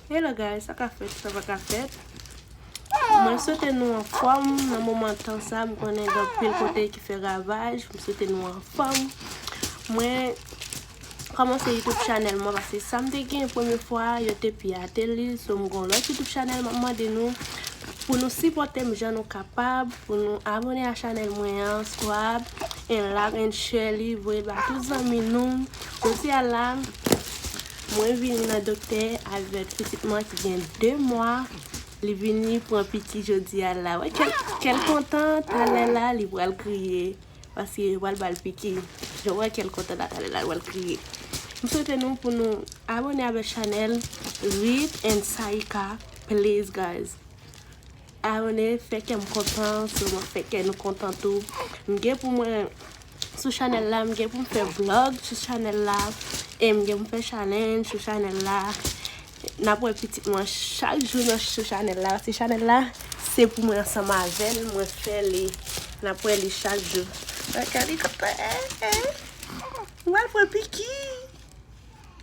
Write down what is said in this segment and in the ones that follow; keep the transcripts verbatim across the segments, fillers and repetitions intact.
Hello guys, sa ka fèt, sa pa ka fèt. Mwen swete nou anfòm nan moman tan sa, m konnen gen anpil kote ki fè ravaj, m swete nou anfòm. Mwen kòmanse YouTube channel mwen, paske sa m te gen premye fwa, yo te pirate li, so m gon lòt YouTube channel, m ap mande nou pou nou sipòte m jan nou kapab, pou nou abone a channel mwen an, subscribe, and like and share li, voye l ba tout zanmi nou. Jodi a la, mwen vini nan doktè avèk pitit mwen ki gen de mwa. Li vini pran piki jodi a la. Wè kè l, kè l kontan, talè la, li pral kriye. Paske yo pral ba l piki. Jan w wè kè l kontan la, talè la, li pral kriye. M swete nou pou nou abone avèk channel Reed and Saika, please guys. Abone, fè kè m kontan, so mwen fè kè nou kontan tou. M gen pou mwen sou channel la, m gen pou m fè vlog sou channel la, e m gen pou m fè challenge sou channel la. N ap wè pitit mwen chak jou nan sou channel la, paske channel la, se pou mwen ansanm avè l, mwen fè li. N ap wè li chak jou. Gade li kontan, eh, eh. M pral pran piki.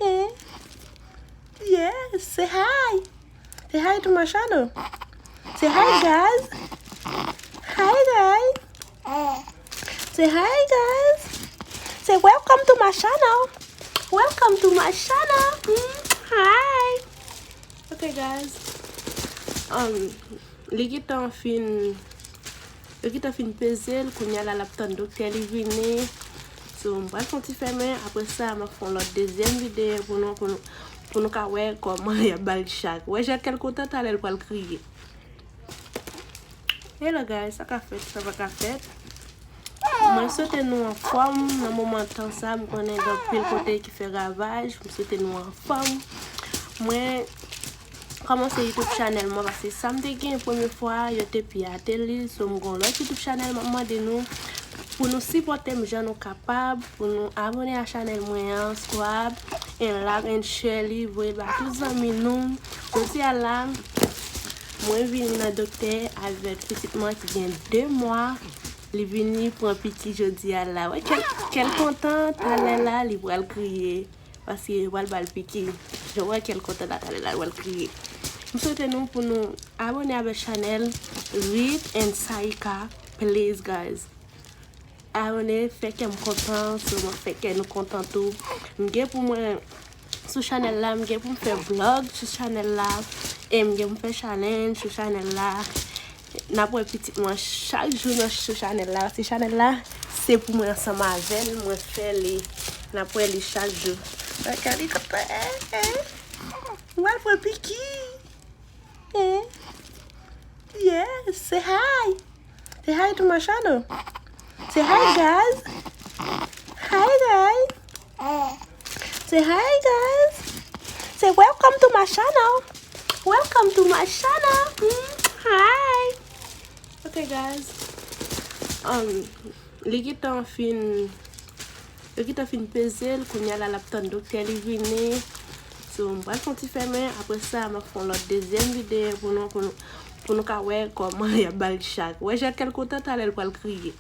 Eh. Yes, say hi. Say hi to my channel. Say hi, guys. Hi, guys. Say hi, guys. Say welcome to my channel. Welcome to my channel. Mm, hi. Okay, guys. Um, li gentan fin, yo gentan fin peze l, kounye a la l ap tann doktè li vini. So, m pral fè yon ti fèmen, apre sa, m ap fè yon lòt dezyèm videyo pou nou, pou nou, pou nou ka wè kòman y ap ba l chak. Wè jan kè l kontan, talè l pral kriye. Hello guys, sa ka fèt, sa pa ka fèt. Mwen swete nou anfòm nan moman tan sa, m konnen gen anpil kote ki fè ravaj, m swete nou anfòm. Mwen kòmanse YouTube channel mwen, paske sa m te gen premye fwa, yo te pirate li, so m gon lòt YouTube channel, m ap mande nou pou nou sipòte m jan nou kapab, pou nou abone a channel mwen an, subscribe, and like and share li, voye l ba tout zanmi nou. Jodi a la, mwen vini nan doktè avèk pitit mwen ki gen de mwa. Li vini pran piki jodi a la. Wè kè l, kè l kontan, talè la, li pral kriye. Paske yo pral ba l piki. Jan w wè kè l kontan la, talè la, li pral kriye. M swete nou pou nou abone avèk channel Reed and Saika, please guys. Abone, fè kè m kontan, so mwen fè kè nou kontan tou. M gen pou mwen sou channel la, m gen pou m fè vlog sou channel la, e m gen pou m fè challenge sou channel la. N ap wè pitit mwen chak jou nan sou channel la, paske channel la, se pou mwen ansanm avè l, mwen fè li. N ap wè li chak jou. Gade li kontan, eh, eh. M pral pran piki. Eh. Yes, say hi. Say hi to my channel. Say hi, guys. Hi, guys. Say hi, guys. Say welcome to my channel. Welcome to my channel. Mm, hi. Okay, guys. Um, li gentan fin, yo gentan fin peze l, kounye a la l ap tann doktè li vini. So, m pral fè yon ti fèmen, apre sa, m ap fè yon lòt dezyèm videyo pou nou, pou nou, pou nou ka wè kòman y ap ba l chak. Wè jan kè l kontan, talè l pral kriye.